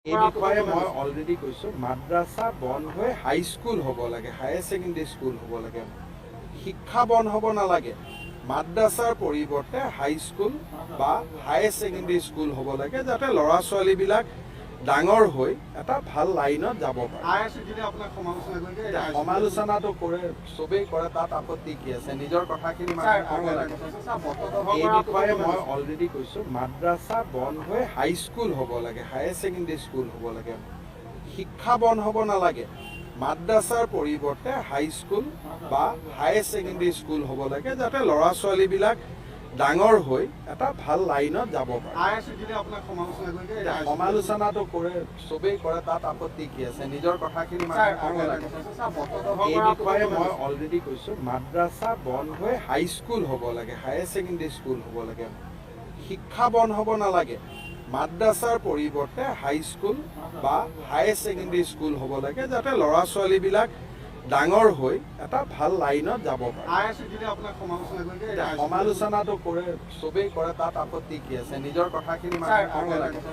এই বিষয়ে মই অলৰেডি কৈছোঁ, মাদ্ৰাছা বন্ধ হৈ হাইস্কুল হ'ব লাগে, হায়াৰ ছেকেণ্ডেৰী স্কুল হ'ব লাগে। শিক্ষা বন্ধ হ'ব নালাগে। মাদ্ৰাছাৰ পৰিৱৰ্তে হাইস্কুল বা হায়াৰ ছেকেণ্ডেৰী স্কুল হ'ব লাগে, যাতে ল'ৰা ছোৱালীবিলাক ডাঙৰ হৈ এটা ভাল লাইনত যাব পাৰে। আই.এছ.চি আপোনাক সমালোচনা কৰিছে। এতিয়া সমালোচনাটো কৰে, চবেই কৰে, তাত আপত্তি কি আছে? নিজৰ কথাখিনি ছাৰ, মানুহে ক'ব আৰু এটা লাগে। কথা আছে, ছাৰ, বটদ্ৰৱা এই বিষয়ে মই অলৰেডি কৈছোঁ, মাদ্ৰাছা বন্ধ হৈ হাইস্কুল হ'ব লাগে, হায়াৰ ছেকেণ্ডেৰী স্কুল হ'ব লাগে। শিক্ষা বন্ধ হ'ব নালাগে। মাদ্ৰাছাৰ পৰিৱৰ্তে হাইস্কুল বা হায়াৰ ছেকেণ্ডেৰী স্কুল হ'ব লাগে, যাতে ল'ৰা ছোৱালীবিলাক ডাঙৰ হৈ এটা ভাল লাইনত যাব পাৰে। আই.এছ.চি আপোনাক সমালোচনা কৰিছে। এতিয়া সমালোচনাটো কৰে, চবেই কৰে, তাত আপত্তি কি আছে? নিজৰ কথাখিনি ছাৰ, মানুহে আৰু ক'ব এটা লাগে। কথা আছে, ছাৰ, বটদ্ৰৱা এই বিষয়ে মই অলৰেডি কৈছোঁ, মাদ্ৰাছা বন্ধ হৈ হাইস্কুল হ'ব লাগে, হায়াৰ ছেকেণ্ডেৰী স্কুল হ'ব লাগে। শিক্ষা বন্ধ হ'ব নালাগে। মাদ্ৰাছাৰ পৰিৱৰ্তে হাইস্কুল বা হায়াৰ ছেকেণ্ডেৰী স্কুল হ'ব লাগে, যাতে ল'ৰা ছোৱালীবিলাক ডাঙৰ হৈ এটা ভাল লাইনত যাব পাৰে। আই.এছ.চি আপোনাক সমালোচনা কৰিছে। এতিয়া সমালোচনাটো কৰে, চবেই কৰে, তাত আপত্তি কি আছে? নিজৰ কথাখিনি ছাৰ, মানুহে আৰু ক'ব এটা লাগে। কথা